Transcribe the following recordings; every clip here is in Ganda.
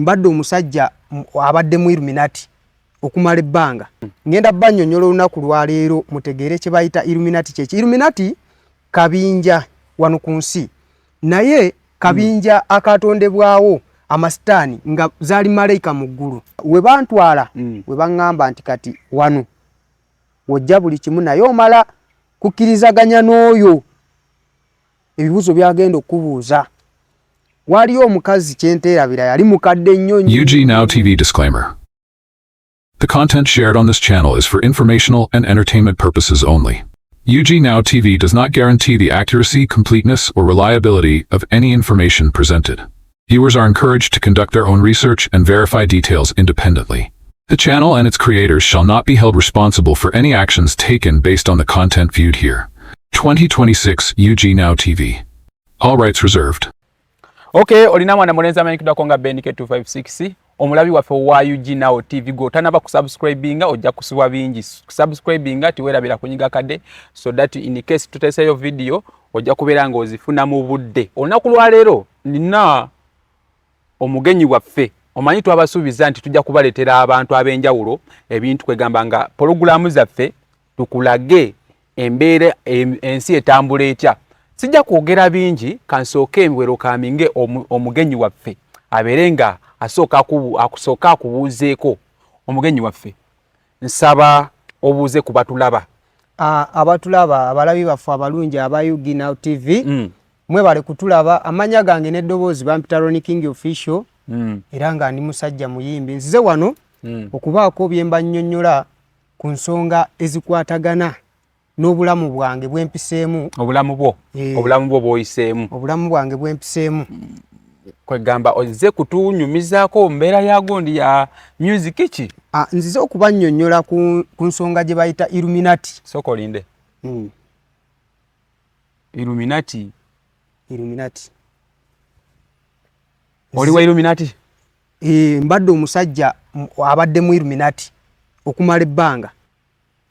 Mbadde omusajja abadde mu Illuminati okumala ebbanga. Ngenda bannyonnyola olunaku lwaleero mutegeere kye bayita Illuminati kyeki. Illuminati kabinja wano ku nsi, naye kabinja akatondebwawo amasitaani nga zaali malayika mu ggulu. We bantwala we baŋŋamba nti kati wano wojja buli kimu, naye omala kukkirizaganya n'oyo ebibuuzo byagenda okukubuuza. Waliyo omukazi kyenteerabira, yali mukadde nnyo. UG Now TV disclaimer. The content shared on this channel is for informational and entertainment purposes only. UG Now TV does not guarantee the accuracy, completeness, or reliability of any information presented. Viewers are encouraged to conduct their own research and verify details independently. The channel and its creators shall not be held responsible for any actions taken based on the content viewed here. 2026 UG Now TV. All rights reserved. Okay, olina mwana mulenzi amanyikiddwako nga Ben K256, omulabi waffe owa UG Now TV. Go tanaba kusubscribinga, ojja kusubwa bingi. Kusubscribinga, tiweerabira kunyiga kadde so that in case tuteeseyo video ojja kubeera ng'ozifuna mu budde. Olunaku lwaleero nina omugenyi waffe. Omanyi twabasuubiza nti tujja kubaleetera abantu ab'enjawulo, ebintu kwegamba nga pologulaamu zaffe tukulage embeera ensi etambula etya. Sijja kwogera bingi, kansooke welcominge omugenyi waffe abeere nga asooka akusooka akubuuzeeko. Omugenyi waffe, nsaba obuuze ku batulaba. Abatulaba, abalabi baffe abalungi aba UG Now TV, mwebale kutulaba. Amanya gange n'eddoboozi bampita Ronnie King Official, era nga ndi musajja muyimbi. Nzize wano okubaako bye mba nnyonnyola ku nsonga ezikwatagana n'obulamu bwange bwempiseemu. Obulamu bwo? Eh. Obulamu bwo bw'oyiseemu? Obulamu bwange bwempiseemu. Kwegamba ozze kutunyumizaako mbeera ya gundi ya music ki? Ah, nzize okubannyonnyola ku nsonga gye bayita Illuminati. Sooka olinde. Illuminati? Illuminati. Oli wa Illuminati? Eh, mbadde omusajja abadde mu Illuminati okumala ebbanga.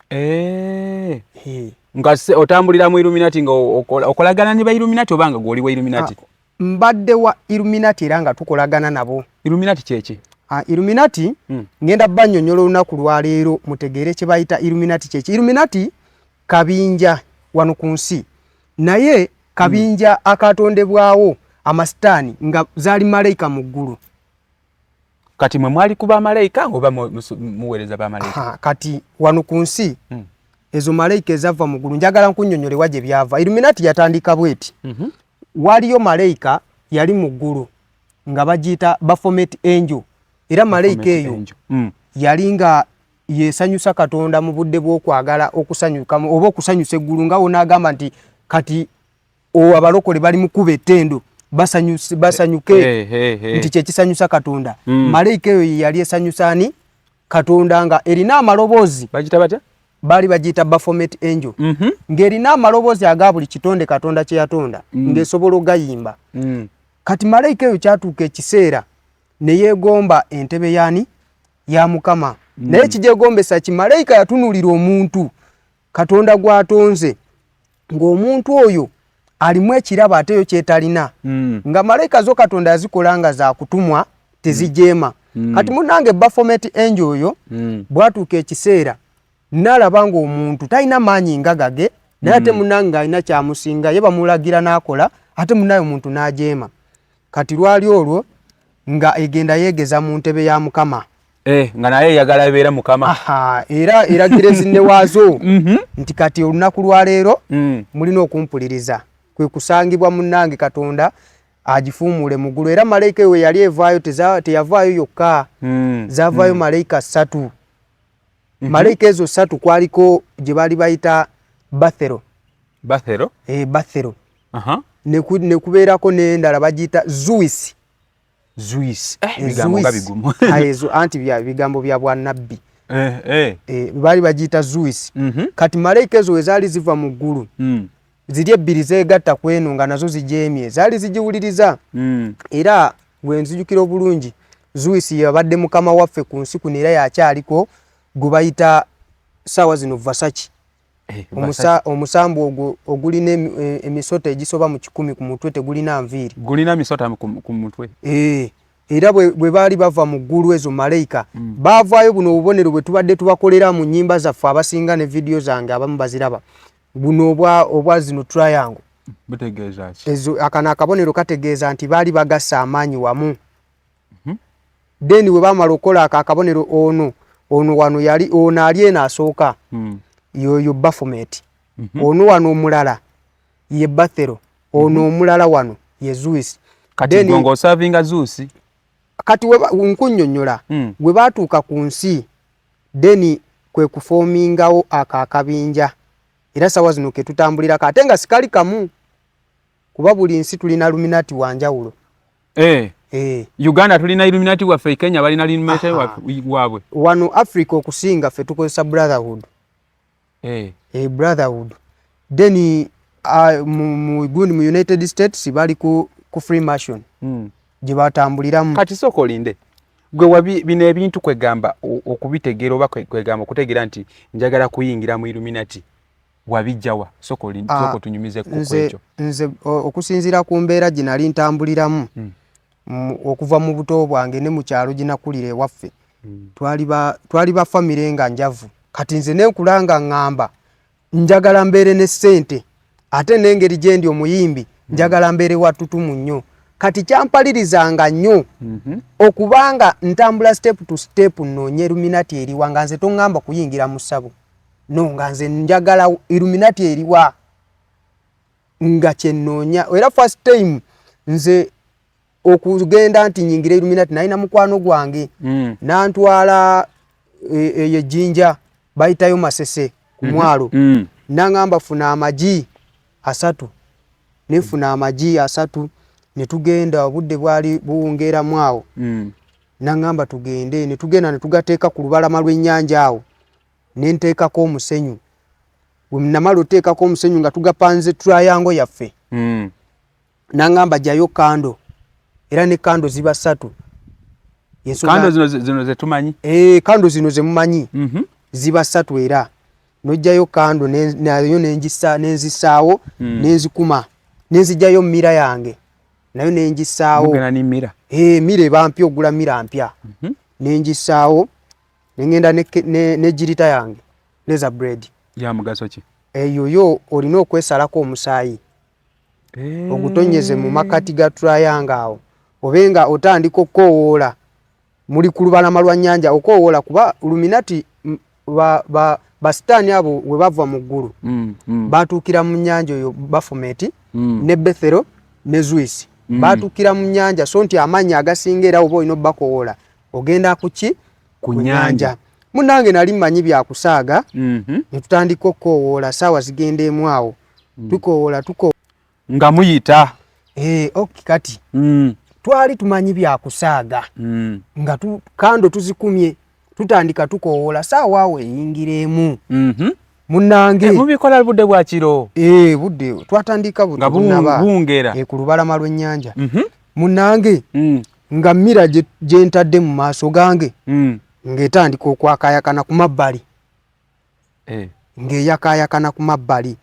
Eh. Eh. Nga otambulira mu Illuminati, nga okolagana ne ba Illuminati, oba nga gw'oli wa Illuminati? Ah, mbadde wa Illuminati era nga tukolagana nabo. Illuminati kyeki? Ah, Illuminati, ngenda bannyonnyola olunaku lwaleero mutegeere kye bayita Illuminati kyeki. Illuminati kabinja wano ku nsi, naye kabinja akatondebwawo amasitaani nga zaali malayika mu ggulu. Kati mwe mwali ku bamalayika oba muweereza bamalayika? Aha, kati wano ku nsi ezo malayika ezava mu ggulu, njagala nkunnyonnyolewa gye byava. Illuminati yatandika bweti. Waliyo malayika yali mu ggulu nga bagiyita Baphomet Angel, era malayika eyo Angel. Yali nga yesanyusa Katonda mu budde bw'okwagala okusanyukamu oba okusanyusa eggulu, nga wonaagamba nti kati abalokole bali mu kuba ettendo, basanyuke, nti kyekisanyusa Katonda. Malayika eyo ye yali esanyusa ani? Katonda, nga erina amaloboozi. Bagiyita batya? Baali bagiyita Baphomet Angel, ng'erina amaloboozi aga buli kitonde Katonda kye yatonda, ng'esobola ogayimba. Kati malayika eyo kyatuuka ekiseera ne yeegomba entebe yaani? Ya Mukama. Naye kigyegombesa ki? Malayika yatunuulira omuntu Katonda gw'atonze, ng'omuntu oyo alimu ekirabo ate yo kyetalina, nga malayika zo Katonda yazikola nga zakutumwa, tezijeema. Kati munange Baphomet Angel oyo bwatuuka ekiseera nalaba ng'omuntu talina maanyi nga gage, naye ate munange ng'alina kyamusinga, ye bamulagira n'akola, ate munaye omuntu n'ajeema. Kati lwali olwo nga egenda yeegeza mu ntebe ya Mukama. Eh, nga naye eyagala ebeera Mukama. Aha, era eragira ezinne waazo nti kati olunaku lwaleero mulina okumpuliriza. Kwe kusangibwa munnange Katonda agifuumuule mu ggulu, era malayika eyo we yali evaayo teyavaayo yokka, zaavaayo malayika ssatu. Malayika ezo ssatu kwaliko gye baali bayita Bathero. Bathero? E, Bathero. Ne kubeerako n'endala bagiyita Zuwisi. Zuwisi. Eh, bigambo nga bigumu. Ezo anti bya bigambo bya bwannabbi. Eh, eh. E, baali bagiyita Zuwisi. Kati malayika ezo we zaali ziva mu ggulu, ziri ebbiri zeegatta ku eno nga nazo zijeemye, zaali zigiwuliriza. Era bwe nzijukira obulungi, Zuwisi yabadde mukama waffe ku nsi kuno, era yakyaliko, gwe bayita saawa zino Vasaki. Eh, Omusambu ogwo ogulina emisota egisoba mu 100 ku mutwe, tegulina nviiri. Gulina misota ku mutwe? Eh, Era bwe baali bava mu ggulu ezo malayika baavaayo, buno obubonero bwe tubadde tubakolera mu nnyimba zaffe, abasinga ne vidiyo zange abamu baziraba, buno obwa zino triangle. Butegeeza ki? Ezo akano akabonero kategeeza nti baali bagassa amaanyi wamu. Then bwe bamala okukola ako akabonero, ono wano yali ono ali eno asooka, yoyo Baphomet. Ono wano omulala ye Bathero, ono omulala wano ye Zeus. Kati gwe ng'oservinga Zeus? Kati nkunnyonnyola. Bwe baatuuka ku nsi, then kwe kuformingawo ako akabinja, era sawa zino ke tutambulirako, ate nga sikali kamu, kuba buli nsi tulina Illuminati wanjawulo. Eh. Eh. Uganda tulina Illuminati waffe, Kenya balina Illuminati waabwe. Wano Africa okusinga ffe tukozesa brotherhood. Eh, brotherhood. Then mu gundi mu United States bali ku Freemason gye batambuliramu. Kati sooka olinde, gwe wabi bino ebintu kwegamba okubitegeera oba kwegamba okutegeera nti njagala kuyingira mu Illuminati, wabijjawa? Sooka olinde, sooka otunyumize ku ekyo. Nze okusinziira ku mbeera gye nali ntambuliramu okuva mu buto bwange ne mu kyalo gye nakulira ewaffe, twali ba famire nga njavu. Kati nze nenkula nga ŋŋamba njagala mbeere ne ssente, ate n'engeri gye ndi omuyimbi, njagala mbeere wa tutumu nnyo. Kati kyampalirizanga nnyo okubanga ntambula step to step nnoonye Illuminati eriwa, nga nze toŋŋamba kuyingira mu ssabo, no, nga nze njagala Illuminati eriwa, nga kyennoonya. Era first time nze okugenda nti nyingira Illuminati, nalina mukwano gwange nantwala eyo ejjinja bayitayo Masese ku mwalo. Naŋŋamba funa amagi 3, nenfuna amagi 3 ne tugenda. Obudde bwali buwungeeramu awo. Naŋŋamba tugende, ne tugenda ne tugateeka ku lubalama lw'ennyanja awo, ne nteekako omusenyu. Bwe namala oteekako omusenyu nga tugapanze triangle yaffe, naŋŋamba jjayo candle, era ne candle ziba ssatu. Candle zino zetumanyi? Eh, candle zino zemumanyi ziba ssatu, era n'ojjayo candle nayo nenzisaawo, nenzikuma, nenzijjayo mirror yange nayo nengisaawo. Mugenda ne mirror? Eh, mirror eba mpya, ogula mirror mpya. Nengisaawo, nengenda ne girita yange, razor blade. Ya mugaso ki? Eyo yo olina okwesalako omusaayi ogutonyeze mu makati ga triangle awo, obe nga otandika okukowoola muli ku lubalama lwa nnyanja, okowoola kuba Illuminati basitaani abo we bava mu ggulu batuukira mu nnyanja oyo Baphomet ne Bethero ne Zeus. Batuukira mu nnyanja, so nti amannya agasinga era oba olina obbakowoola ogenda ku ki? Ku nnyanja. Munnange nali mmanyi byakusaaga. Ne tutandika okukowoola, saawa zigenda emu awo, tukowoola tuko Nga muyita. Eh, okay, kati twali tumanyi byakusaaga nga candle tuzikumye, tutandika tukowoola, saawa awo eyingira emu. Munnange. Eh, mubikola budde bwa kiro? Eh, budde twatandika nga buwungeera. Ku lubalama lw'ennyanja. Munnange, nga mirror gye ntadde mu maaso gange ng'etandika okwakayakana ku mabbali, ng'eyakayakana ku mabbali,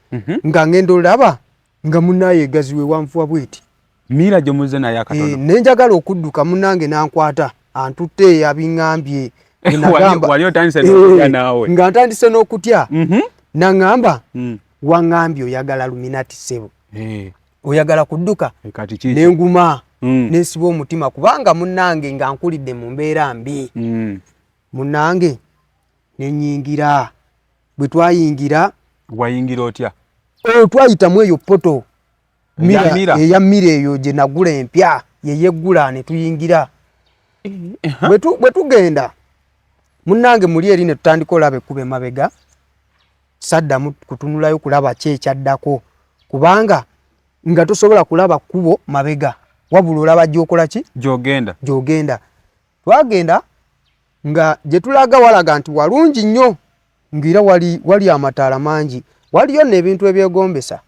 nga ngenda olaba nga munaaye egaziwe wanvuwa bweti. Mirror gye naye akatono? Eh, ne njagala okudduka, munnange nankwata, antutte, abiŋŋambye. Wali otandise n'okutya naawe? Nga ntandise n'okutya. Naŋŋamba, waŋŋambye oyagala Illuminati, ssebo, oyagala kudduka? Nenguma, nensiba omutima, kubanga munnange nga nkulidde mu mbeera mbi. Munnange nenyingira. Bwe twayingira, Wayingira otya? Twayitamu eyo portal eya mirror eyo gye nagula empya, yeyeggula ne tuyingira. Bwe tugenda, munnange, muli eri ne tutandika olaba ekkuba emabega, saddamu kutunulayo kulaba ki ekyaddako, kubanga nga tosobola kulaba kkubo mabega, wabula olaba gyokola ki? Gyogenda. Gyogenda. Twagenda nga gye tulaga walaga nti walungi nnyo, ng'era wali amataala mangi, waliyo nno ebintu ebyegombesa.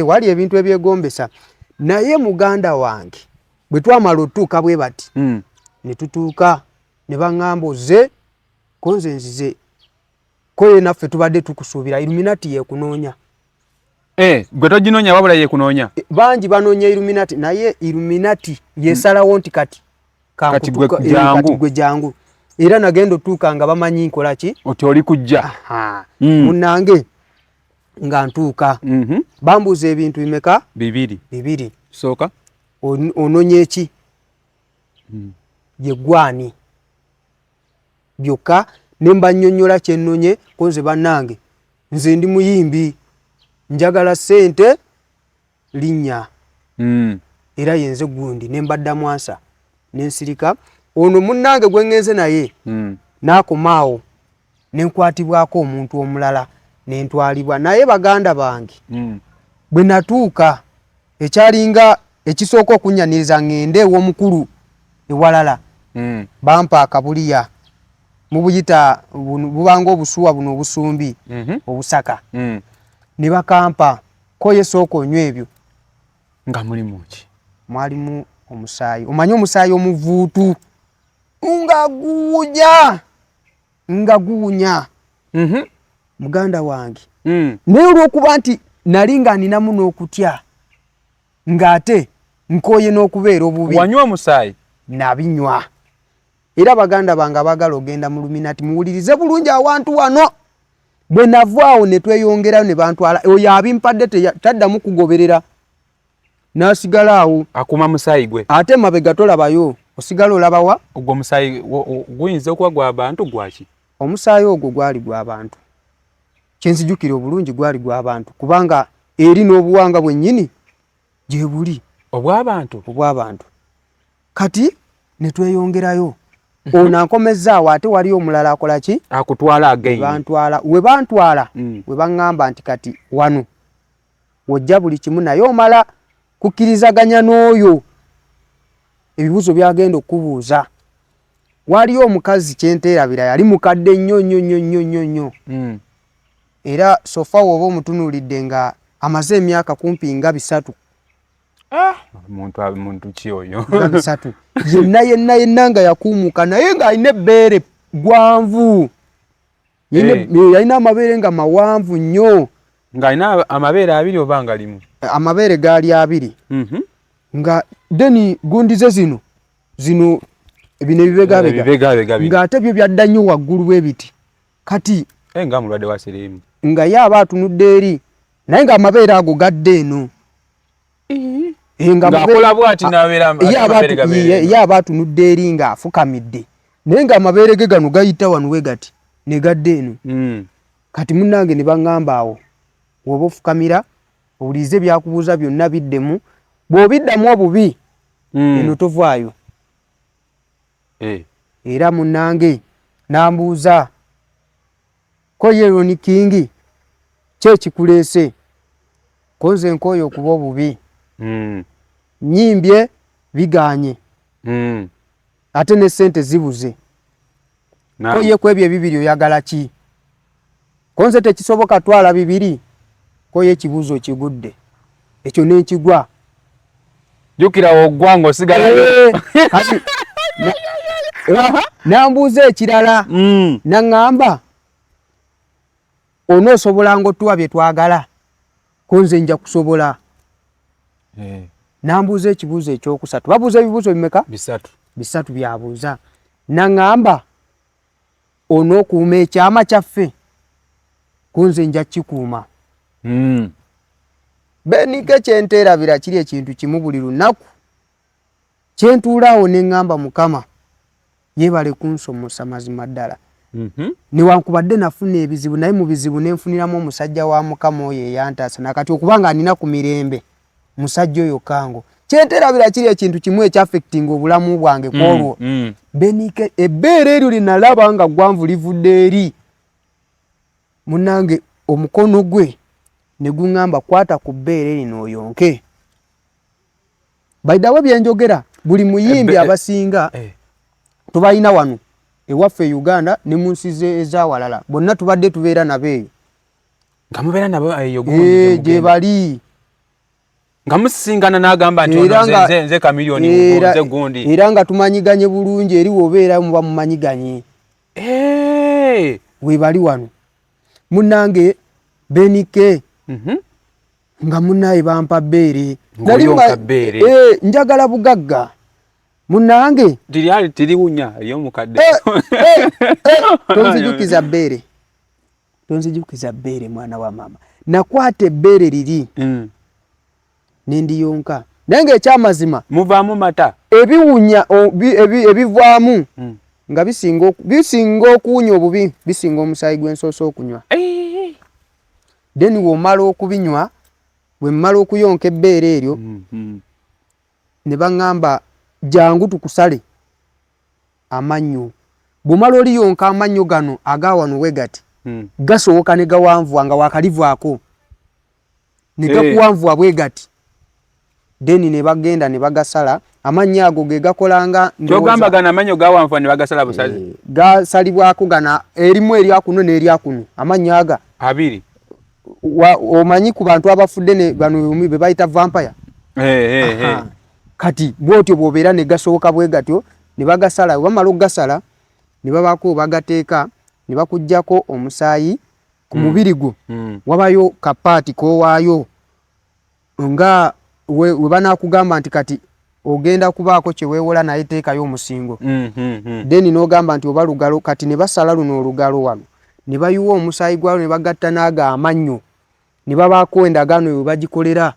Wali ebintu ebyegombesa. Naye muganda wange, bwe twamala otutuuka bwe bati, ne tutuuka ne baŋŋamba, ozze ko? Nze nzize ko ye, naffe tubadde tukusuubira, Illuminati yekunoonya. Eh, gwe toginoonya, wabula yekunoonya. Bangi banoonya Illuminati, naye Illuminati yesalawo nti kati Kati gwe jangu, gwe jangu. Era nagenda otuuka nga bamanyi nkola ki, oti oli kujja. Munnange nga ntuuka, bambuuza ebintu bimeka? Bibiri. Bibiri. Sooka. Ononye ki? Ye gwani byokka ne mbannyonnyola kyennonye, ko nze bannange nze ndi muyimbi, njagala ssente, linnya. Era yenze gundi ne mbaddamu ansa nensirika. Ono munnange gwe ŋŋenze naye n'akomaawo ne nkwatibwako omuntu omulala ne ntwalibwa naye. Baganda bange, bwe natuuka, ekyalinga ekisooka okunnyaniriza ŋŋende ew'omukulu ewalala, bampa akabuliya, mubuyita bubanga obusuwa buno obusumbi, obusaka, ne bakampa ko ye sooka onywa ebyo. Nga mulimu ki? Mwalimu omusaayi, omanyi omusaayi omuvuutu nga guwunya, nga guwunya. Muganda wange, naye olw'okuba nti nali nga ninamu n'okutya, ng'ate nkooye n'okubeera obubi. Wanywa omusaayi? Nabinywa. Era baganda bange abaagala ogenda mu Illuminati, muwulirize bulungi awantu wano. Bwe navaawo ne tweyongerayo ne bantwala, oyo abimpadde taddamu kugoberera, n'asigala awo. Akuuma musaayi gwe. Ate mabega tolabayo, osigala olabawa. Ogwo omusaayi guyinza okuba gwa bantu, gwaki? Omusaayi ogwo gwali gwa bantu. Kyenzijukira obulungi, gwali gwa bantu, kubanga eri n'obuwanga bwennyini gye buli. Obw'abantu? Obw'abantu. Kati ne tweyongerayo, ono ankomezzaawo, ate wali omulala akola ki? Akutwala again. Bantwala, we bantwala, we baŋŋamba nti kati wano wojja buli kimu, naye omala kukkirizaganya n'oyo ebibuuzo byagenda okukubuuza. Waliyo omukazi kyenteerabira, yali mukadde nnyo nnyo nnyo nnyo nnyo nnyo. Era so far woba omutunuulidde nga amaze emyaka kumpi nga 300. Ah, muntu ki oyo? Nga 300 yenna yenna yenna nga yakuumuka, naye ng'alina ebbeere gwanvu. Yalina amabeere nga mawanvu nnyo. Ng'alina amabeere abiri oba nga limu? Amabeere gaali abiri. Nga then gundi ze zino zino, bino ebibegabega. Ebibegabega bino. Ng'ate byo byadda nnyo waggulu bwe biti. Kati nga mulwadde wa siriimu. Nga ye aba atunudde eri, naye ng'amabeere ago gadda eno. Nga Ng'akola bw'ati n'abeera ye ate aba amabeere gabeera eno. Ye aba atunudde eri ng'afukamidde, naye ng'amabeere ge gano gayita wano we gati ne gadda eno. Kati munnange ne baŋŋamba awo woba ofukamira owulirize byakubuuza byonna biddemu, bw'obiddamu obubi, eno tovaayo. Era munnange n'ambuuza ko ye Ronnie King ki ekikuleese, ko nze nkooye okuba obubi, nyimbye biganye, ate ne ssente zibuze, ko ye ku ebyo ebibiri oyagala ki, ko nze tekisoboka twala bibiri, ko ye ekibuuzo kigudde ekyo nenkigwa. Jjukira ogwa ng'osigalayo. Kati nambuuza ekirala, naŋŋamba onoosobolanga otuwa bye twagala, ko nze nja kusobola. Nambuuza ekibuuzo ekyokusatu. Babuuza ebibuuzo bimeka? Bisatu. Bisatu byabuuza. Naŋŋamba onookuuma ekyama kyaffe, ku nze nja kikuuma. Benike kyenteerabira kiri ekintu kimu, buli lunaku kyentuulaawo ne ŋŋamba Mukama yeebale kunsomosa mazima ddala. Newankubadde nafuna ebizibu, naye mu bizibu nenfuniramu omusajja wa Mukama oyo eyantaasa, nakati okuba nga nina ku mirembe musajja oyo kango. Kyenteerabira kiri ekintu kimu ekyaffectinga obulamu bwange ku olwo. Benike ebbeere eryo lye nalaba nga gwanvu livudde eri, munnange omukono gwe ne guŋŋamba kwata ku bbeere lino oyonke. By the way, byenjogera buli muyimbi abasinga tubalina wano ewaffe e Uganda ne mu nsi ezawalala, bonna tubadde tubeera nabo eyo. Nga mubeera nabo eyo? Gye bali. Nga musisinkana n'agamba nti Era ono nze Chameleone, nze gundi. Era nga tumanyiganye bulungi, eri wobeera muba mumanyiganye. Webali wano munnange Benike. Nga munnaye bampa bbeere. Ng'oyonka bbeere. Njagala bugagga. Munange tiriwunya eryomukadde. Eh, eh, eh, tonzijukiza bbeere, tonzijukiza bbeere mwana wa maama. Nakwata ebbeere liri nendiyonka, naye ngaekyamazima muvaamu mata, ebiwunya ebivaamu nga bisinga okuwunya obubi, bisinga omusaayi gw'ensoosa okunywa. Then womala okubinywa, bwe mmala okuyonka ebbeere eryo, ne baŋŋamba, "Jangu tukusale amannyo." Bw'omala oliyonka, amannyo gano aga wano we gati gasowoka ne gawanvuwa nga wakalivaako ne gakuwanvuwa bwe gati. Then ne bagenda ne bagasala amannyo ago ge gakolanga. Kyogamba gano amannyo gawanvuwa ne bagasala busazi? Eh, gasalibwako gana erimu eryakuno n'eryakuno, amannyo aga abiri. Omanyi ku bantu abafudde ne bano be bayita vampire. Eh, eh. Kati bwotyo bw'obeera ne gasoboka bwe gatyo ne bagasala. Bwe bamala okugasala ne babaako bagateeka ne bakuggyako omusaayi ku mubiri gwo. Wabayo kapaati k'owaayo nga we banaakugamba nti kati ogenda kubaako kye weewola, naye teekayo omusingo. Then n'ogamba nti oba lugalo. Kati ne basala luno olugalo wano ne bayiwa omusaayi gwalwo ne bagatta n'ago amannyo ne babaako endagaano we bagikolera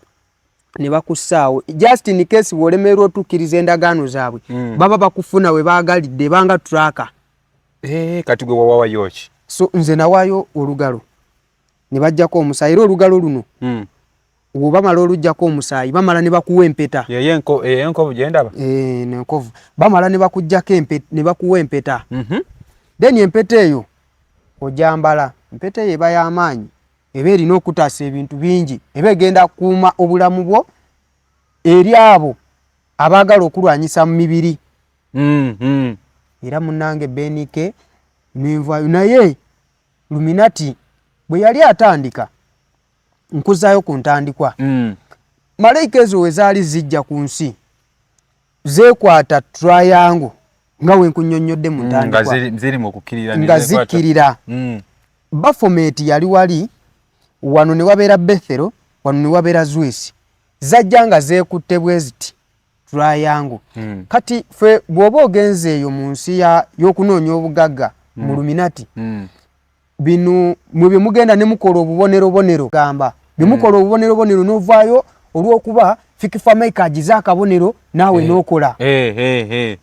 ne bakussaawo, just in case bw'olemererwa otuukiriza endagaano zaabwe, baba bakufuna we baagalidde ebanga tracker. Eh, kati gwe wawayo ki? So nze nawaayo olugalo ne bajjako omusaayi, era olugalo luno bw'obamala oluggyako omusaayi, bamala ne bakuwa empeta. Yeyo enkovu gyendaba? Eh, nenkovu. Bamala ne bakuggyako ne bakuwa empeta. Then empeta eyo ojambala. Empeta eyo eba y'amaanyi, eba erina okutaasa ebintu bingi, eba egenda kukuuma obulamu bwo eri abo abaagala okulwanyisa mu mibiri. Era munnange Benike, nenvaayo. Naye Luminati bwe yali atandika, nkuzaayo ku ntandikwa, malayika ezo we zaali zijja ku nsi zeekwata triangle nga we nkunnyonnyodde mu ntandikwa. Nga ziri mu kukkirira. Nga zikkirira. Baphomet yali wali wano, ne wabeera Bethelo wano, ne wabeera Zwisi. Zajja nga zeekutte bwe ziti, triangle. Kati fe bw'oba ogenze eyo mu nsi y'okunoonya obugagga mu Luminati, bino mwe bye mugenda ne mukola obubonerobonero, gamba bye mukola obubonerobonero n'ovaayo olw'okuba Fik Fameica agize akabonero, naawe n'okola.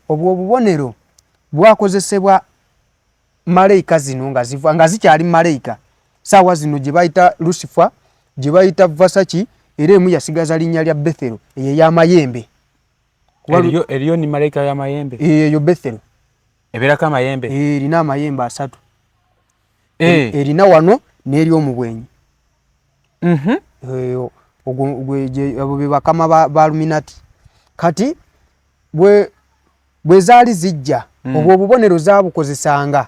Obwo obubonero bwakozesebwa malayika zino nga ziva nga zikyali malayika saawa zino gye bayita Lucifer, gye bayita Vasaki, era emu yasigaza linnya lya Bethelo, eyo ey'amayembe. Eriyo ni malayika y'amayembe? Eyo Bethelo. Ebeerako amayembe? Erina amayembe asatu. Erina wano n'eri omubwenyi. Abo be bakama ba Luminati. Kati bwe zaali zijja, obwo obubonero zaabukozesanga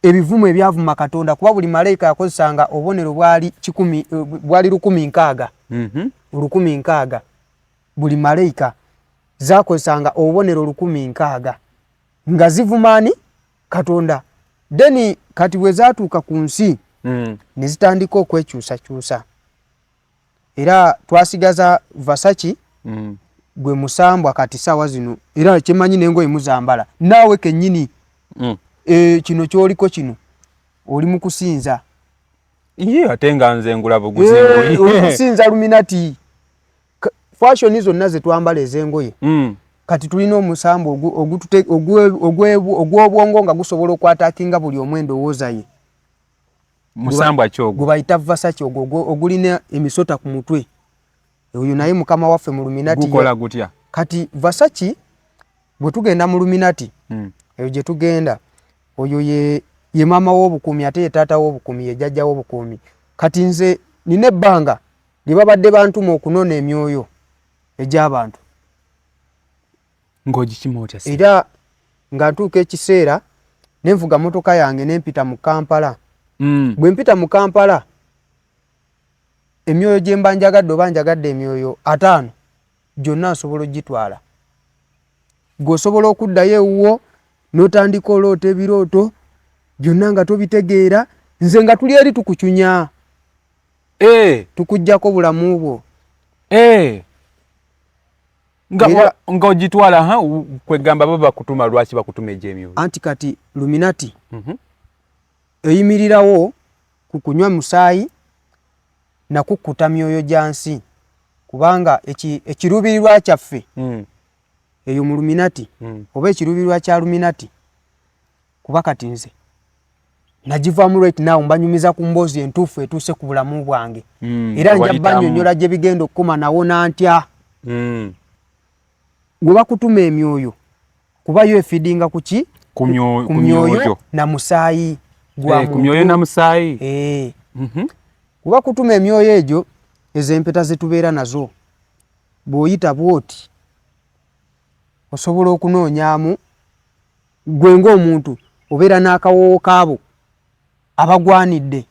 ebivumo ebyavuma Katonda, kuba buli malayika yakozesanga obubonero bwali kikumi, bwali 160. 160. Buli malayika zakozesanga obubonero 160 nga zivumaani Katonda. Then kati bwe zaatuuka ku nsi, ne zitandika okwekyusakyusa, era twasigaza Vasaki, gwe musambwa kati saawa zino. Era kyemanyi n'engoye muzambala naawe kennyini. E, kino kyoliko kino oli mu kusinza. Iye, ate nga nze ngula buguzi. Eh, oli kusinza Luminati. Fashion zonna zetwambala ez'engoye, kati tulina omusambu ogw'obwongo nga gusobola okwatakinga buli omu endowooza ye. Musambwa ki ogwo? Gwe bayita Vasaki, ogwo ogulina emisota ku mutwe. Oyo naye mukama waffe mu Luminati. Gukola gutya? Kati Vasaki bwe tugenda mu Luminati, eyo gye tugenda, oyo ye maama w'obukuumi, ate ye taata w'obukuumi, ye jjajja w'obukuumi. Kati nze nina ebbanga lye babadde bantuma okunona emyoyo egy'abantu. Ng'ogikima otya? Era nga ntuuka ekiseera nenvuga motoka yange nempita mu Kampala. Bwe mpita mu Kampala, emyoyo gye mba njagadde, oba njagadde emyoyo 50 gyonna, nsobola ogitwala. Gwe osobola okuddayo ewuwo n'otandika oloota ebirooto byonna nga tobitegeera, nze nga tuli eri tukucunya. Tukuggyako bulamu bwo. Nga nga ogitwala ha kwegamba bo bakutuma, lwaki bakutuma egy'emyoyo? Anti kati Luminati eyimirirawo ku kunywa musaayi nakukkuta myoyo gya nsi, kubanga ekiruubirirwa kyaffe eyo mu Luminati oba ekiruubirirwa kya Luminati, kuba kati nze nagivaamu right now, mbanyumiza ku mboozi entuufu etuuse ku bulamu bwange era nja banyonyola gye bigenda okukoma nawona ntya. Gwe bakutuma emyoyo kuba yo efeedinga ku ki? Ku ku myoyo na musaayi gwa ku myoyo na musaayi. Eh. Kuba kutuma emyoyo egyo, ezo empeta zetubeera nazo, bw'oyita bwoti osobola okunoonyaamu gwe ng'omuntu obeera n'akawoowo kaabo abagwanidde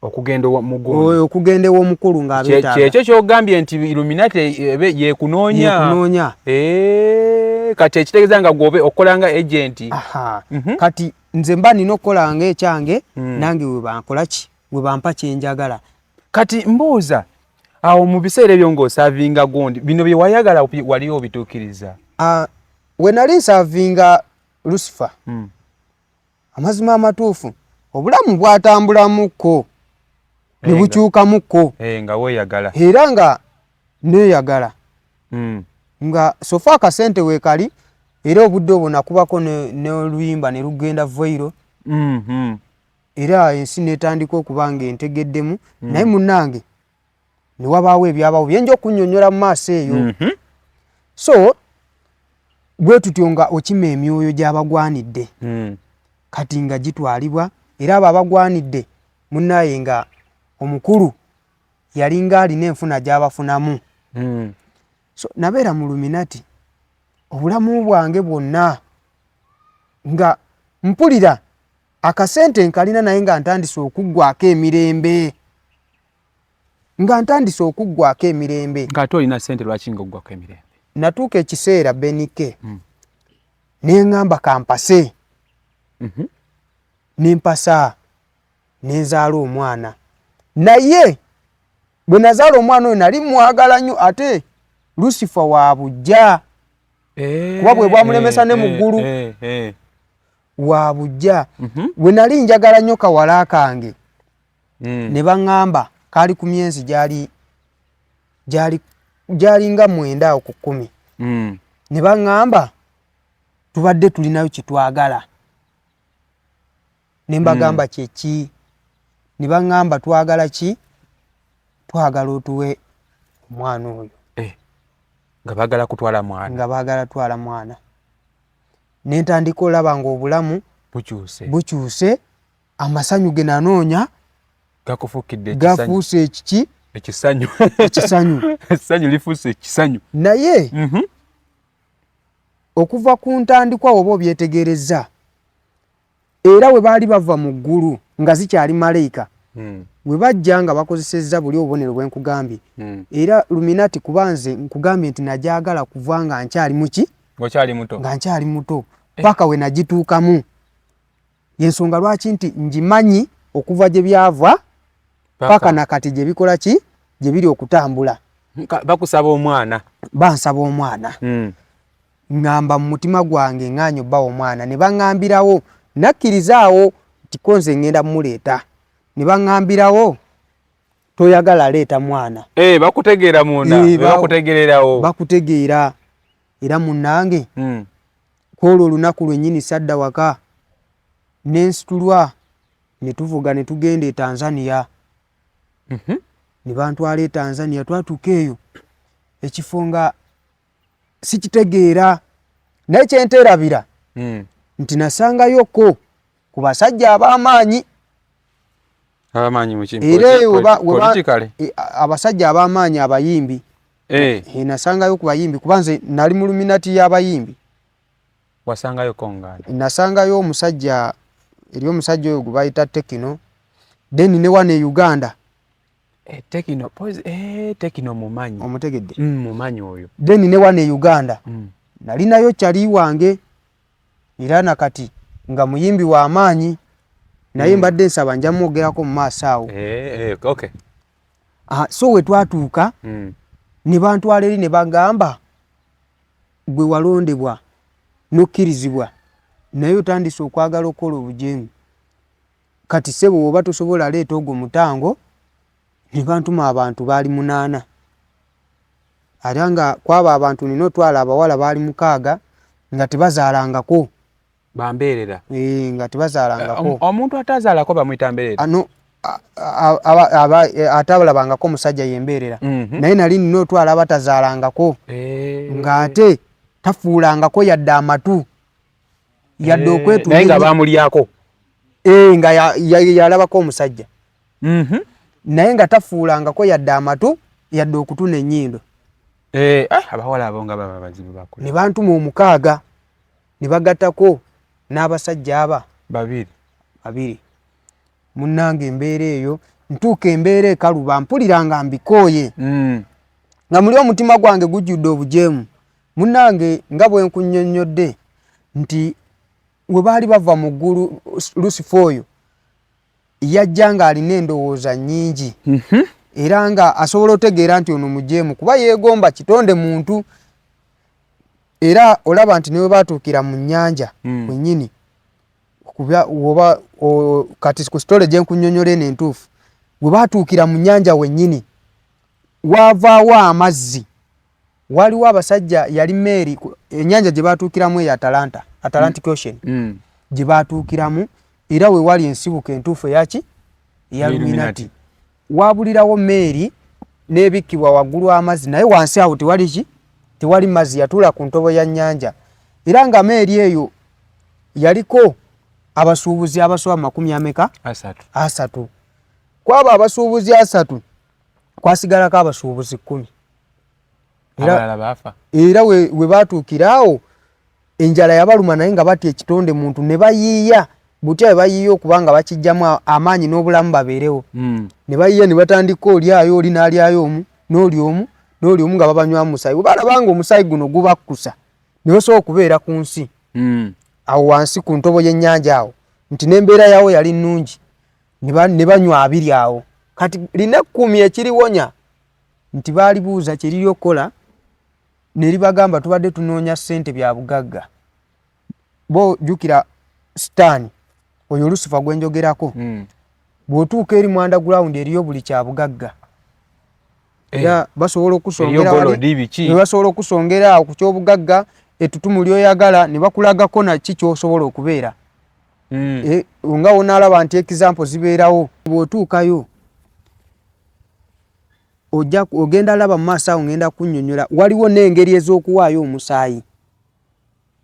okugenda mugundi, okugenda ew'omukulu ng'abeetaaga. Kyekyo kyogambye nti Illuminati ebe yekunoonya. Yekunoonya. Eh, kati ekitegeeza nga gwobe okola nga agent. Aha. Kati nze mba nina okukola nga ekyange nange we bankola ki, we bampa kyenjagala. Kati mbuuza, awo mu biseera ebyo ng'oservinga gundi, bino bye wayagala wali obituukiriza? Ah, we nali nservinga Lucifer, amazima amatuufu obulamu bwatambulamukko ne bukyukamukko. Eh, nga weeyagala. Era nga neeyagala nga so far akasente weekali, era obudde obwo nakubako n'oluyimba ne lugenda viral era ensi netandika okuba nga entegeddemu. Naye munnange ne wabaawo ebyabawo byenja okunnyonnyola mu maaso eyo. So bwe tutyo nga okima emyoyo gy'abagwanidde kati nga gitwalibwa, era abo abagwanidde munnaye nga omukulu yalinga alina enfuna gy'abafunamu. So nabeera mu Luminati obulamu bwange bwonna nga mpulira akasente nkalina, naye nga ntandise okuggwako emirembe, nga ntandise okuggwako emirembe. Ng'ate olina ssente, lwaki nga oggwako emirembe? Natuuka ekiseera, Benike, neŋŋamba kampase. Nempasa, nenzaala omwana, naye bwe nazaala omwana oyo nali mwagala nnyo, ate Lucifer wa bujja kuba bwe bwamulemesa ne mu ggulu wa bujja. Bwe nali njagala nnyo kawala kange ne baŋŋamba kaali ku myezi gyali gyali gyalinga 9 awo ku 10 ne baŋŋamba tubadde tulinayo kyetwagala. Ne mbagamba kyeki? Ne baŋŋamba twagala ki? Twagala otuwe omwana oyo. Eh, nga baagala kutwala mwana. Nga baagala twala mwana. Ne ntandika olaba ng'obulamu bukyuse, bukyuse, amasanyu ge nanoonya gakufuukidde gafuuse ekiki? Ekisanyu. Ekisanyu. Essanyu lifuuse ekisanyu. Naye okuva ku ntandikwa oba obyetegereza, era we baali bava mu ggulu nga zikyali malayika we bajja nga bakozesezza buli obubonero bwe nkugambye. Era Luminati, kuba nze nkugambye nti najagala kuva nga nkyali muki? Ng'okyali muto. Nga nkyali muto paka we nagituukamu. Yensonga lwaki nti ngimanyi okuva gye byava paka nakati gye bikola ki, gye biri okutambula. Bakusaba omwana. Bansaba omwana. Ŋŋamba mu mutima gwange ŋŋaanye obbawa omwana, ne baŋŋambirawo, nakkiriza awo nti ko nze ŋŋenda mmuleeta, ne baŋŋambirawo toyagala leeta mwana. Eh, bakutegeera munda. Eh, bakutegererawo. Bakutegeera. Era munnange kwolwo olunaku lwennyini sadda waka, nensitulwa ne tuvuga ne tugenda e Tanzania. Ne bantwala e Tanzania. Twatuuka eyo ekifo nga sikitegeera, naye kyenteerabira nti nasangayoko ku basajja ab'amaanyi. Abamaanyi muki? Era eyo Politically? E, abasajja ab'amaanyi abayimbi. E, nasangayo ku bayimbi kuba nze nali mu Luminati y'abayimbi. Wasangayo kongana? Nasangayo omusajja, eri omusajja oyo gwe bayita Tekino, then ne wano e Uganda. Eh, Tekino Tekino mumanyi. Omutegedde? Mumanyi oyo. Then ne wano e Uganda nalinayo kyali wange, era nakati nga muyimbi wa maanyi, naye mbadde nsaba nja mwogerako mu maaso awo. Eh, okay. Ah, so we twatuuka ne bantwala eri ne bagamba Gwe walondebwa n'okkirizibwa, naye otandise okwagala okukola obujeemu. Kati ssebo woba tosobola leeta ogwo mutango. Ne bantuma abantu baali 8, ate nga kwabo abantu nina otwala abawala baali 6 nga tebazaalangako. Bambeerera. Eh, nga tebazaalangako. Omuntu atazaalako bamuyita mbeerera? No, atalabangako omusajja yembeerera. Naye nali nina otwala abatazaalangako, ng'ate tafuulangako yadde amatu, yadde okwetunda. Naye nga bamulyako. Nga yalabako omusajja. Naye nga tafuulangako yadde amatu, yadde okutuna ennyindo. Abawala abo nga baba bazibu bakula. Ne bantuma 6, ne bagattako n'abasajja aba 2. 2. Munnange embeera eyo ntuuka embeera ekaluba, mpulira nga mbikooye. Nga muli omutima gwange gujjudde obujeemu. Munnange nga bwe nkunnyonnyodde nti we baali bava mu ggulu, Lusifa oyo yajja ng'alina endowooza nnyingi. Era nga asobola otegeera nti ono mujeemu kuba yeegomba kitonde muntu. Era olaba nti ne we baatuukira mu nnyanja wennyini, kuba woba kati ku sitole gye nkunnyonnyola eno entuufu, we baatuukira mu nnyanja wennyini waavaawo amazzi. Waliwo abasajja, yali meeri, ennyanja gye baatuukiramu eyo Atalanta, Atlantic Ocean, gye baatuukiramu, era we wali ensibuko entuufu eyaki eya Illuminati. Wabulirawo meeri n'ebikkibwa waggulu amazzi, naye wansi awo tewali ki, tewali mazzi, yatuula ku ntobo ya nnyanja. Era nga meeri eyo yaliko abasuubuzi abasoba makumi ameka? 30. 30. Kwabo abasuubuzi 30 kwasigalako abasuubuzi 10. Abalala baafa. Era we baatuukira awo enjala yabaluma, naye nga batya ekitonde muntu, ne bayiiya butya bwe bayiiya okuba nga bakijjamu amaanyi n'obulamu babeerewo. Ne bayiiya ne batandika olyayo oli n'alyayo omu n'oli omu n'oli omu nga babanywamu musaayi. Bwe balaba nga omusaayi guno gubakkusa ne basobola okubeera ku nsi. Awo wansi ku ntobo y'ennyanja awo nti n'embeera yaawo yali nnungi, ne banywa 20 awo. Kati lina 10 ekiriwonya nti baalibuuza kye liri okukola, ne libagamba tubadde tunoonya ssente bya bugagga. Bo jjukira Sitaani oyo Lusifa gwe njogerako, bw'otuuka eri mu underground eriyo buli kya bugagga. Era basobola okusongera wali, ne basobola okusongera awo ku ky'obugagga ettutumu ly'oyagala, ne bakulagako na ki ky'osobola okubeera. Nga wonaalaba nti example zibeerawo. Bw'otuukayo ojja ogenda laba mu maaso awo, ngenda kunnyonnyola waliwo n'engeri ez'okuwaayo omusaayi,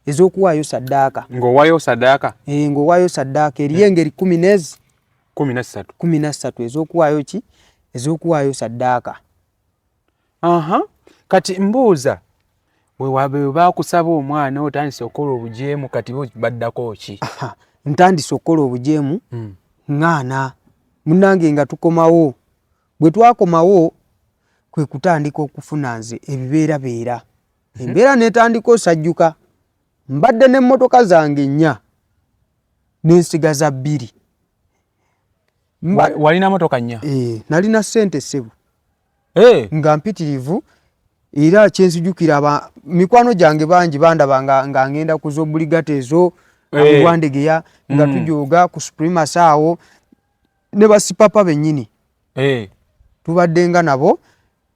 ez'okuwaayo saddaaka. Ng'owaayo saddaaka? Ng'owaayo saddaaka. Eriyo engeri kumi n'ezi? 13. 13 ez'okuwaayo ki? Ez'okuwaayo saddaaka. Kati mbuuza, we baakusaba omwana otandise okukola obujeemu, kati bo baddako ki? Ntandise okukola obujeemu, ŋŋaana. Munnange nga tukomawo. Bwe twakomawo kwe kutandika okufuna nze ebibeerabeera. Embeera n'etandika osajjuka. Mbadde n'emmotoka zange 4 n'ensigaza 2. Walina motoka 4? Nalina ssente ssebo. Nga mpitirivu, era kyenzijukira mikwano gyange bangi bandaba nga ngenda ku z'obuligata ezo, Wandegeya, nga tujooga ku Supremacy awo ne basipapa bennyini. Tubadde nga nabo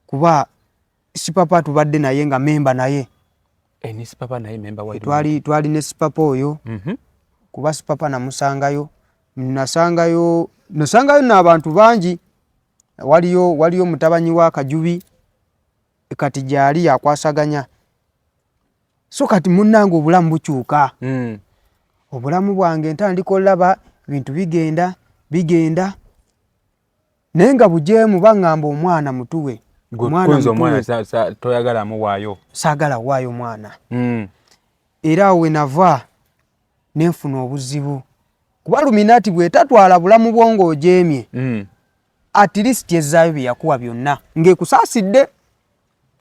kuba sipapa tubadde naye nga memba naye. Ni sipapa naye memba wa Twali ne sipapa oyo. Kuba sipapa namusangayo, nasangayo n'abantu bangi. Waliyo mutabanyi wa Kajubi kati gyali yakwasaganya. So kati munnange obulamu bukyuka. Obulamu bwange ntandika olaba bintu bigenda bigenda, naye nga bujeemu baŋŋamba omwana mutuwe. Omwana mutuwe. Toyagala muwaayo? Saagala waayo mwana. Era awo we nava ne nfuna obuzibu. Kuba Luminati bw'etatwala bulamu bwo ng'ojeemye, at least ezzaayo bye yakuwa byonna ng'ekusaasidde.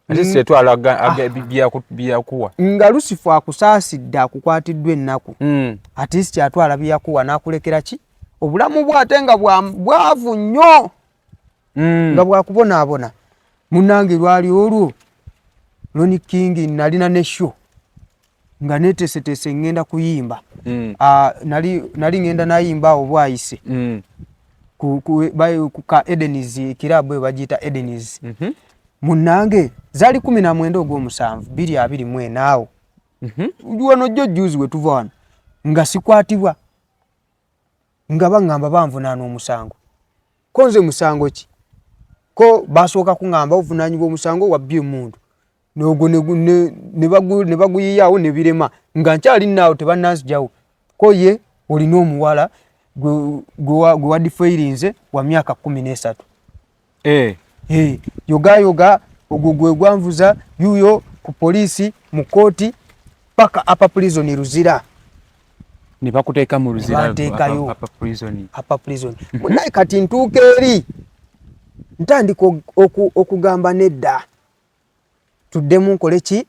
At least etwala bye yakuwa. Nga Lusifa akusaasidde akukwatiddwa ennaku, at least atwala bye yakuwa n'akulekera ki obulamu bwo, ate nga bwavu nnyo, nga bwakubonaabona. Munnange lwali olwo Loni King nalina ne show. Nga neteeseteese ngenda kuyimba. Ah, nali ngenda nayimba awo bwayise ku ka Edens kirabu eyo bagiyita Edens. Munnange zaali 19 ogw'omusanvu 2024 awo. Wano jjo juzi we tuva wano nga sikwatibwa, nga baŋŋamba banvunaana omusango. Ko nze musango ki? Ko basooka kuŋŋamba ovunaanyibwa omusango wabbye emmundu, n'ogwo ne baguyiyaawo ne birema nga nkyali nnaawo tebannanzijawo. Ko ye olina omuwala gwe wadifeirinze wa myaka 13. Yogayoga ogwo gwe gwanvuza yuyo ku poliisi mu kkooti paka Upper Prison Luzira. Ne bakuteeka mu Luzira. Banteekayo. Upper Prison. Upper Prison. Munaye kati ntuuka eri ntandika okugamba nedda, tuddemu nkole ki,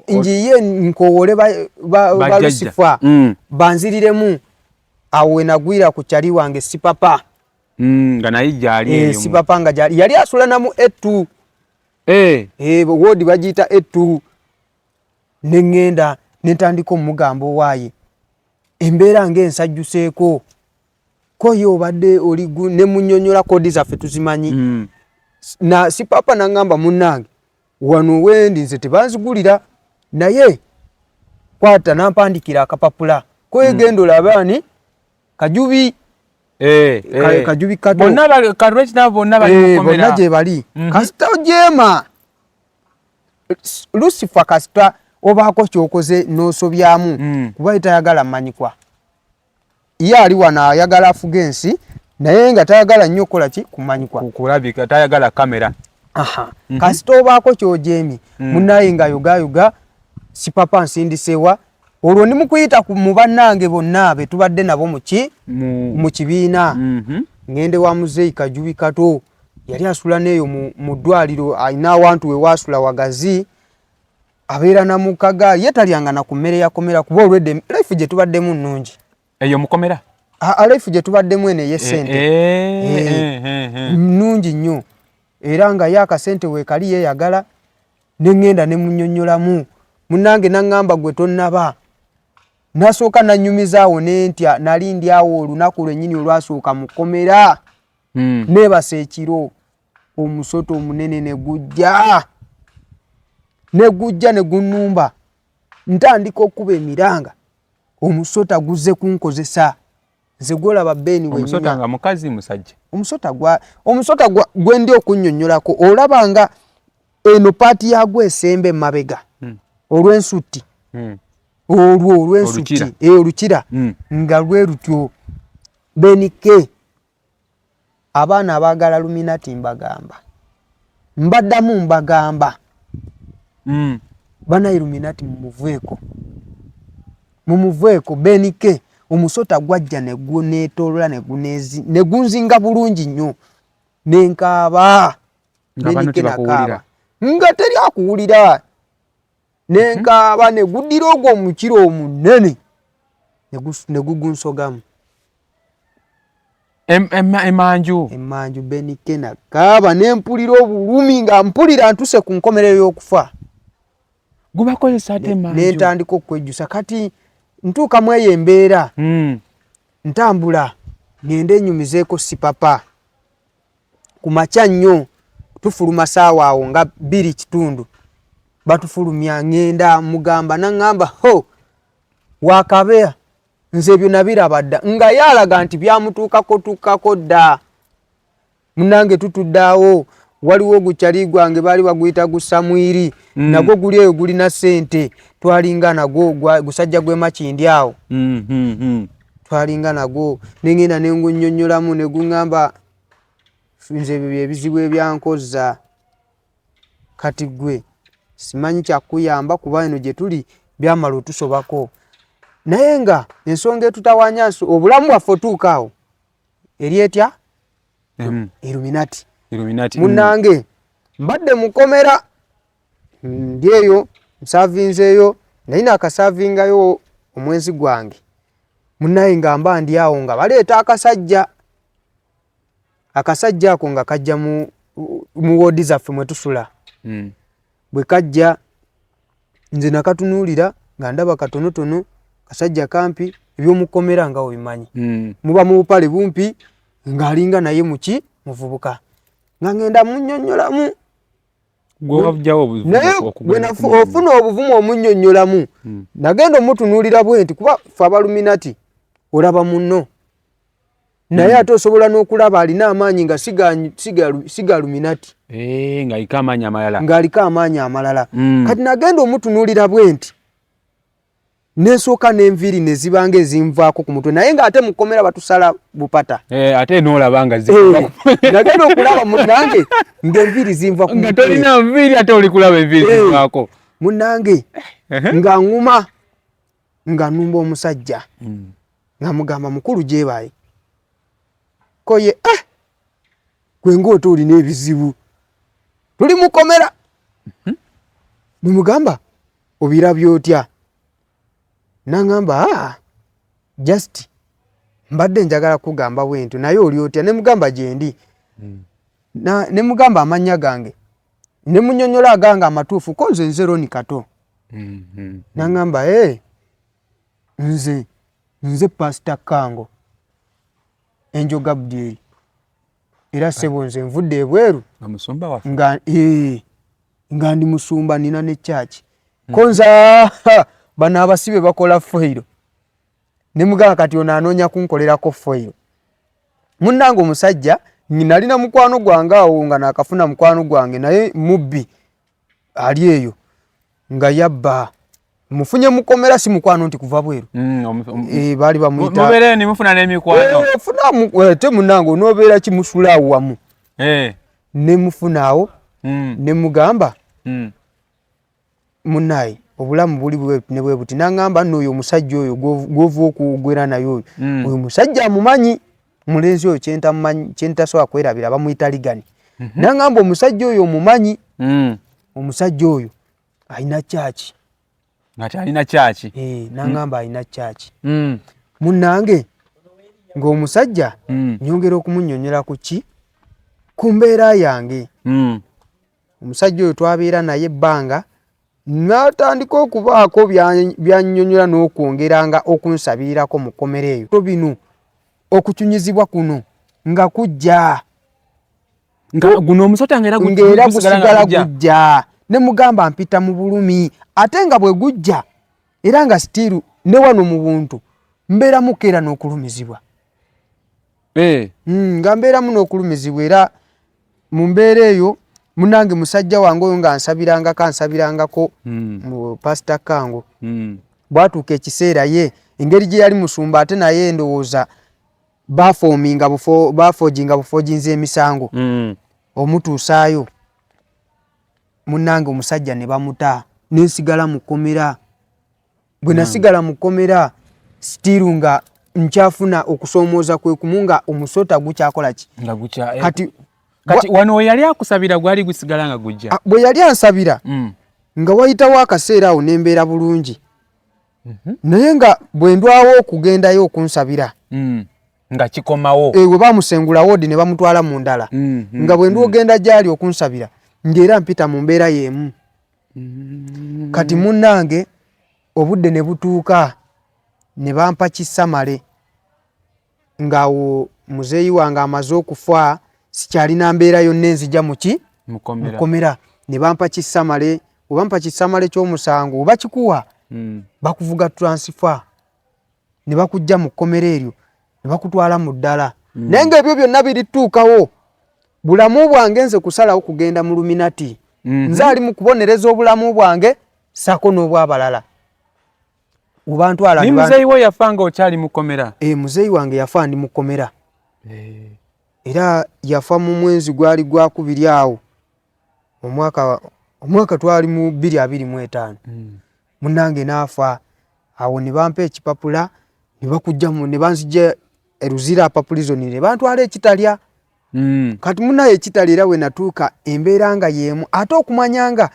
njiye nkowoole ba Bajjajja. Lusifa banziriremu. Awo we nagwira ku kyali wange Sipapa. Nga naye gyali eyo Sipapa nga gyali, yali asula na mu A2. Woodi bagiyita A2. Ne ŋŋenda ne ntandika omugamba owaaye embeera ng'ensajjuseeko, ko ye obadde oli ne munnyonnyola koodi zaffe tuzimanyi. Na Sipapa n'aŋŋamba munnange wano wendi nze tebanzigulira, naye kwata n'ampandikira akapapula ko ye genda olabe ani Kajubi. Kajubi Kato. Bonna bali, Karweti nabo bonna bali mu kkomera. Bonna gye bali. Kasita ojeema Lucifer, kasita obaako ky'okoze n'osobyamu, kuba ye tayagala mmanyikwa. Ye ali wano ayagala afuga ensi, naye nga tayagala nnyo kukola ki, kumanyikwa. Kulabika, tayagala kamera. Kasita obaako ky'ojeemye, munnaye nga yogayoga Sipapa nsindisewa. Olwo ndi mukuyita mu bannange bonna be tubadde nabo mu kibiina. Ngende wa Muzeeyi Kajubi Kato, yali asula n'eyo mu ddwaliro, alina awantu we waasula wagazi, abeera na mu kagaali, ye talyanga na ku mmere ya kkomera kuba olwedde life gye tubaddemu nnungi. Eyo mukomera? Life gye tubaddemu eno ey'essente. Nnungi nnyo. Era nga ye akasente weekali yeeyagala, ne ŋŋenda ne munnyonnyolamu. Munnange n'aŋŋamba gwe tonnaba. Nasooka nannyumizaawo ne ntya, nali ndi awo olunaku lwennyini olwasooka mu kkomera. Neebasa ekiro, omusota omunene ne gujja. Ne gujja ne gunnumba. Ntandika okukuba emiranga. Omusota guzze kunkozesa. Nze gw'olaba Ben we Omusota nnyumya. nga mukazi musajja? Omusota gwe ndi okunnyonnyolako, olaba nga eno paati yagwo esemba emabega. Olw'ensutti. Olwo olw'ensutti. Olukira. Olukira. Nga lwe lutyo. Benike. Abaana abaagala Luminati mbagamba. Mbaddamu mbagamba. Bana Illuminati mumuveeko. Mumuveeko Benike. Omusota gwajja ne guneetoolola ne guneezi, ne gunzinga bulungi nnyo. Ne nkaaba. Nga bano Benike tebakuwulira. nakaaba. Nga teri akuwulira. Ne nkaaba ne guddira ogwo omukira omunene. Ne gugunsogamu. Emanju. Emanju Benike nakaaba ne mpulira obulumi nga mpulira ntuse ku nkomerero y'okufa. Gubakozesa ate emanju. Ne ntandika okwejjusa kati ntuuka mu eyo embeera. Ntambula ngende nyumizeeko Sipapa. Ku makya nnyo tufuluma ssaawa awo nga 2:15. Batufulumya ngenda mugamba n'aŋŋamba ho wakabeya nze ebyo nabiraba dda, nga ye alaga nti byamutuukako tuukako dda. Munnange tutudde awo, waliwo ogukyali gwange baali baguyita gu Samwiri. Nagwo guli eyo gulina ssente, twalinga nagwo gusajja gw'e Makindye awo. Twalinga nagwo, ne ngenda ne ngunnyonnyolamu ne guŋŋamba nze ebyo bye bizibu ebyankozza. Kati ggwe simanyi kyakuyamba kuba eno gye tuli byamala otusobako. Naye nga ensonga etutawaanya obulamu bwaffe otuuka awo eri etya? Illuminati. Illuminati. Munnange mbadde mukomera ndi eyo nsaavinzeeyo, naye naakasaavingayo omwezi gwange. Munnaye nga mba ndi awo nga baleeta akasajja. Akasajja ako nga kajja mu woodi zaffe mwe tusula. Bwe kajja Nze nakatunuulira nga ndaba katonotono, kasajja kampi, ebyomukomera nga obimanyi. Muba mu bupale bumpi, ng'alinga naye muki muvubuka, nga ngenda munnyonnyolamu. Naye ofuna obuvumu omunnyonnyolamu. Nagenda omutunuulira bwe nti, kuba ffe abaluminati olaba munno, naye ate osobola n'okulaba alina amaanyi nga sigaluminati, ng'aliko amaanyi amalala, ng'aliko amaanyi amalala. Kati nagenda omutunuulira bwe nti, nesooka n'enviiri ne zibanga ezinvaako ku mutwe, naye ng'ate mukomera batusala bupata. Ate n'olaba nga nagenda okulaba munnange ng'enviiri zinva ku mutwe. Tolina nviiri, ate oli kulaba enviiri zivaako. Munnange nga ŋŋuma, nga nnumba omusajja, nga mugamba, "Mukulu, gyebaye ko ye gwe ng'ote olina ebizibu, tuli mukomera." Nemugamba, "Obirabye otya?" Naŋŋamba, "Aa, just mbadde njagala kugamba bwentyo, naye oli otya?" Nemugamba, "Gyendi." Nemugamba amannya gange, nemunyonyola agange amatuufu, ko nze nze Roni Kato. Naŋŋamba, "E, nze Pasita Kango Enjo Gabriel, era ssebo nze nvudde ebweru nga ndi musumba, nina ne kyaki." Ko nze bano abasibe bakola foyiro. Nemugamba, "Kati ono anoonya kunkolerako foyiro." Munnange omusajja nalina mukwano gwange awo, nga nakafuna mukwano gwange, naye mubbi ali eyo nga yabba, mufunye mukomera, si mukwano nti kuva bweru. Baali bamuyita te munange onoobeera kimusula awo wamu. Nemufuna awo, nemugamba, "Munaye, obulamu buli ne bwe buti." Naŋŋamba nno, "Oyo omusajja oyo gwova okugwera naye oyo, oyo musajja amumanyi, mulenzi oyo kyentasobola kwerabira, bamuyita Ligani." Naŋŋamba, "Omusajja oyo omumanyi? Omusajja oyo alina kyaki." Ngati alina kyaki? Naŋŋamba alina kyaki. Munnange ng'omusajja nyongera okumunnyonnyola ku ki, ku mbeera yange. Omusajja oyo twabeera naye ebbanga, n'atandika okubaako byannyonnyola n'okwongeranga okunsabirirako mu kkomera eyo. To bino okucunyizibwa kuno nga kujja. Nga guno omusota ng'era gusigala gujja. Ne mugamba, "Mpita mu bulumi, ate nga bwe gujja era nga still ne wano mu buntu mbeeramuko era n'okulumizibwa." Nga mbeeramu n'okulumizibwa era mu mbeera eyo. Munange musajja wange oyo nga nsabirangako, ansabirangako, mu Pasita Kango. Bwatuuka ekiseera, ye engeri gye yali musumba, ate naye ndowooza bafoominga bafoojinga bufoojinza emisango omutuusaayo. Munnange omusajja ne bamuta, nensigala mu kkomera. Bwe nasigala mu kkomera, still nga nkyafuna okusoomooza kwe kumu, nga omusota gukyakola ki. Nga gukya Kati Kati wano we yali akusabira gwali gusigala nga gujja? Bwe yali ansabira, nga wayitawo akaseera awo nembeera bulungi, naye nga bwe ndwawo okugendayo okunsabira, Nga kikomawo. We bamusengula wodi ne bamutwala mu ndala, nga bwe ndwogenda gyali okunsabira, ng'era mpita mu mbeera y'emu. Kati munnange obudde ne butuuka ne bampa kisamale, ng'awo muzeeyi wange amaze okufa, sikyalina mbeera yonna enzija muki mukomera. Ne bampa kisamale. Bwe bampa kisamale ky'omusango, oba kikuwa, bakuvuga transfer ne bakujja mu kkomera eryo ne bakutwala mu ddala. Naye ng'ebyo byonna birituukawo, bulamu bwange nze kusalawo kugenda mu luminati. Nze ali mu kubonereza obulamu bwange saako n'obwabalala ubantwala. Ni muzeeyi wo yafa nga okyali mu kkomera? E, muzeeyi wange yafa ndi mu kkomera. Era yafa mu mwezi gwali gwakubiri awo, omwaka twali mu 2025. Munnange n'afa awo, ne bampa ekipapula ne bakugjamu, ne banzija e Luzira Upper Prison ne bantwala ekitalya. Kati munaye ekitalya era we natuuka, embeera nga y'emu, ate okumanya nga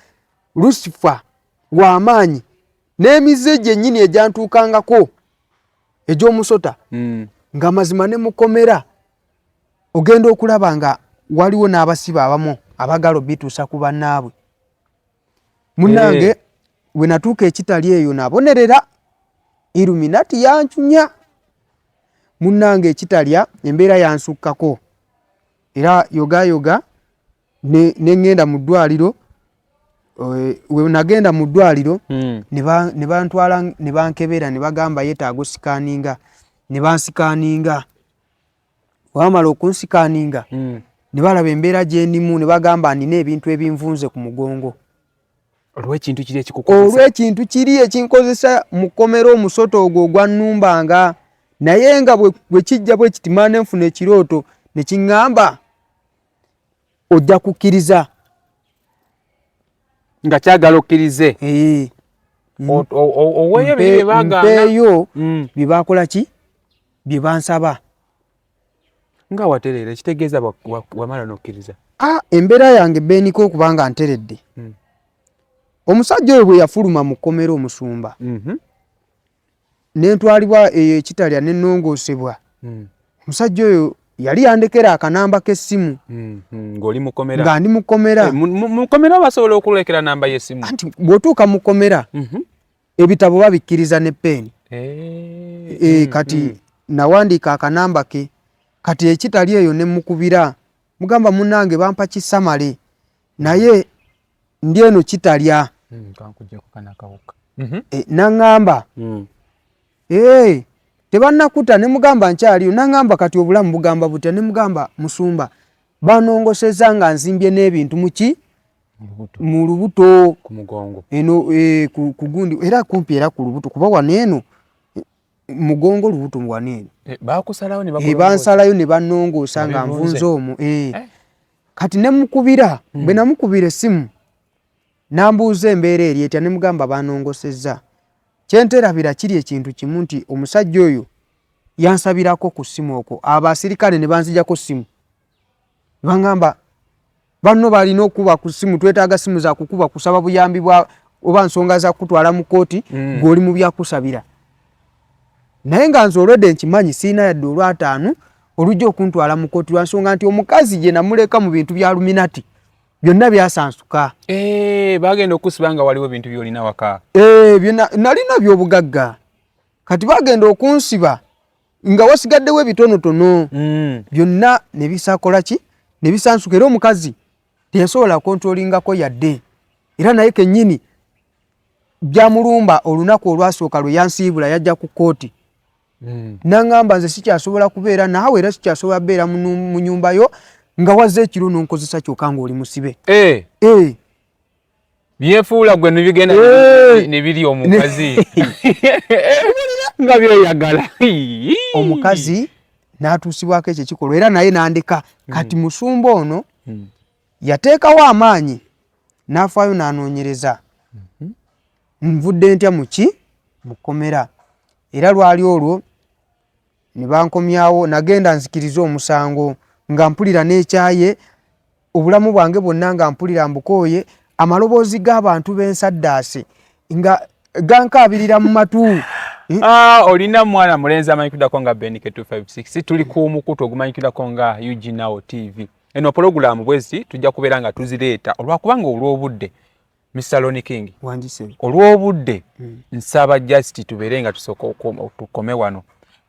Lucifer w'amaanyi n'emize gyennyini egyantuukangako egy'omusota, nga mazima ne mukomera ogenda okulaba nga waliwo n'abasibe abamu abagala obituusa ku bannaabwe. Munnange, We natuuka ekitali eyo nabonerera Illuminati yancunya munnange ekitalya embeera yansukkako era yogayoga ne ŋŋenda mu ddwaliro. We nagenda mu ddwaliro ne bantwala ne bankebera ne bagamba yeetaaga osikaninga, ne bansikaninga. Bamala okunsikaninga ne balaba embeera gye ndimu ne bagamba nina ebintu ebinvunze ku mugongo. Olw'ekintu kiri ekikukozesa. Olw'ekintu kiri ekinkozesa mu kkomera, omusota ogwo ogwannumbanga, naye nga bwe kijja bwe kiti mala ne nfuna ekirooto ne kiŋŋamba ojja kukkiriza. Nga kyagala okkirize. Oweeyo biri bye baagaana. Mpeeyo bye baakola ki? Bye bansaba. Nga watereera ekitegeeza wamala n'okkiriza. Embeera yange beenika okuba nga nteredde. Omusajja oyo bwe yafuluma mu kkomera omusumba, ne ntwalibwa eyo ekitalya ne nnongoosebwa. Omusajja oyo yali yandekera akanamba k'essimu. Ng'oli mu kkomera. Nga ndi mu kkomera. Mu kkomera basobola okulekera namba y'essimu. Anti bw'otuuka mu kkomera, ebitabo babikkiriza ne peeni. Kati nawandiika akanamba ke, kati ekitali eyo ne mukubira mugamba munnange bampa kisamale naye ndi eno kitalya. Naŋŋamba tebannakuta, ne mugamba nkyaliyo. Naŋŋamba kati obulamu bugamba butya? Ne mugamba musumba banongosezza nga nzimbye n'ebintu muki mu lubuto eno ku gundi era kumpi era ku lubuto kuba wano eno mugongo lubuto wano eno. Bakusalawo ne bansalayo ne bannongoosa nga nvunze omwo. Kati ne mukubira, bwe namukubira essimu nambuuza embeera eri etya, ne mugamba banongosezza. Kyenterabira kiri ekintu kimu nti omusajja oyo yansabirako ku ssimu okwo, abasirikale ne banzijako ssimu bangamba banno balina okuba ku ssimu, twetaaga ssimu za kukuba kusaba buyambi bwa oba nsonga za kutwala mu kkooti, gw'oli mu byakusabira. Naye nga nze olwedde nkimanyi sirina yadde olwataano olujja okuntwala mu kkooti lwa nsonga nti omukazi gye namuleka mu bintu bya Luminati byonna byasansuka. Bagenda okusiba nga waliwo ebintu by'olina waka. Byonna nalina by'obugagga, kati bagenda okunsiba nga wasigaddewo ebitonotono byonna ne bisakola ki ne bisansuka, era omukazi teyasobola kontrolingako yadde, era naye kennyini byamulumba. Olunaku olwasooka lwe yansiibula yajja ku kkooti n'aŋŋamba nze sikyasobola kubeera naawe era sikyasobola kubeera mu nnyumba yo nga wazze ekiro n'onkozesa kyokka ng'oli musibe. Byefuula gwe nebigenda nebiri omukazi nga byeyagala. Omukazi n'atuusibwako ekyo ekikolwa era naye n'andeka. Kati musumba ono yateekawo amaanyi n'afaayo n'anoonyereza nvudde ntya muki mu kkomera, era lwali olwo ne bankomyawo. Nagenda nzikirize omusango nga mpulira n'ekyaye obulamu bwange bwonna, nga mpulira mbukooye, amaloboozi g'abantu b'ensaddaase nga gankaabirira mu matu. Olina mwana mulenzi amanyikiddwako nga Benike 256. Tuli ku mukutu ogumanyikiddwako nga UG Now TV. Eno pulogulaamu bwezi tujja kubeera nga tuzireeta olwakubanga olw'obudde, Mr. Lonnie King, olw'obudde nsaba just tubeere nga tusooka tukome wano.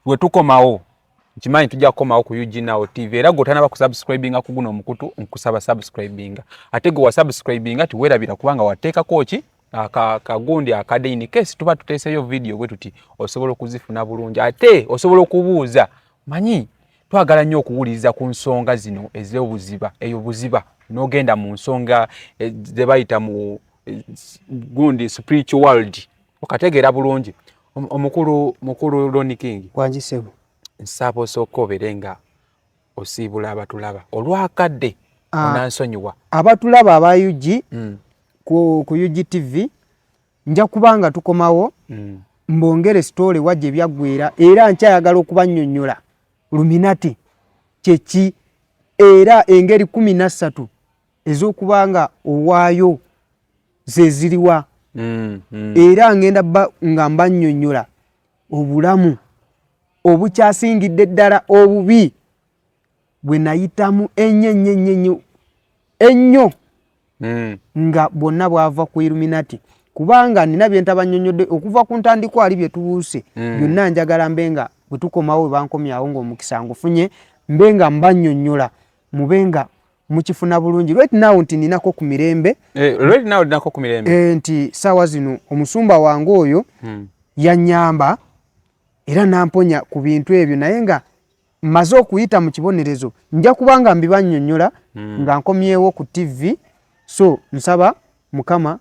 We tukomawo nkimanyi tujja kukomawo ku UG Now TV, era gwe otanaba kusubscribinga ku guno omukutu nkusaba subscribinga, ate gwe wasubscribinga tiweerabira kubanga wateekako ki kagundi akade in case tuba tuteeseyo video bwe tuti osobola okuzifuna bulungi, ate osobola okubuuza. Manyi twagala nnyo okuwuliriza ku nsonga zino ez'obuziba, eyo buziba n'ogenda mu nsonga ze bayita mu gundi spiritual world okategeera bulungi. Omukulu mukulu Lonnie King, wangisebo, nsaba osooka obeere nga osiibula abatulaba olwakadde, onansonyiwa. Abatulaba aba UG ku UGTV, nja kuba nga tukomawo mbongere story wajja ebyaggwera, era nkyayagala okubannyonnyola Luminati kyeki era engeri 13 ez'okuba nga owaayo ze ziriwa. Era ngenda nga mbannyonnyola obulamu obukyasingidde ddala obubi bwe nayitamu ennyo ennyo ennyo ennyo ennyo nga bwonna bwava ku Illuminati. Kubanga nina bye ntabannyonnyodde okuva ku ntandikwa ali bye tubuuse byonna. Njagala mbe nga bwe tukomawo, we bankomyawo ng'omukisa ngufunye, mbe nga mbannyonnyola, mube nga mukifuna bulungi. Right now nti ninako ku mirembe. Right now olinako ku mirembe. Nti saawa zino omusumba wange oyo yannyamba era namponya ku bintu ebyo, naye nga mmaze okuyita mu kibonerezo, nja kuba nga mbibannyonnyola nga nkomyewo ku TV. So nsaba Mukama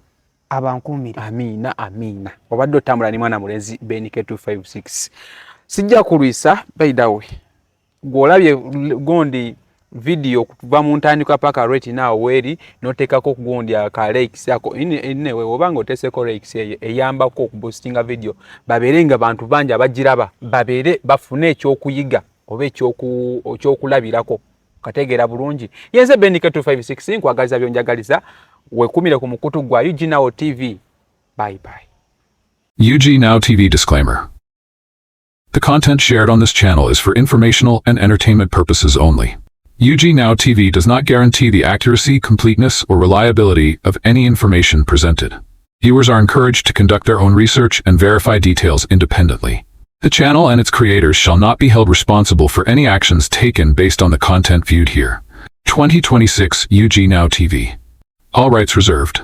abankuumire. Amiina, amiina. Obadde otambula ne mwana mulenzi Benike 256. Sijja kulwisa. By the way, gw'olabye gundi video okuva mu ntandikwa paka right now weeri, noteekako gundi aka likes ako. Anyway, obanga oteeseko likes, eyo eyambako okuboostinga video, babeere nga bantu bangi abagiraba, babeere bafune ekyokuyiga oba ekyokulabirako. Kategeera bulungi. Yenze Benike 256, nkwagaliza byonjagaliza. Wekumire ku mukutu gwa UG Now TV. Bye bye. UG Now TV disclaimer. The content shared on this channel is for informational and entertainment purposes only. UG Now TV does not guarantee the accuracy, completeness, or reliability of any information presented. Viewers are encouraged to conduct their own research and verify details independently. The channel and its creators shall not be held responsible for any actions taken based on the content viewed here. 2026 UG Now TV. All rights reserved.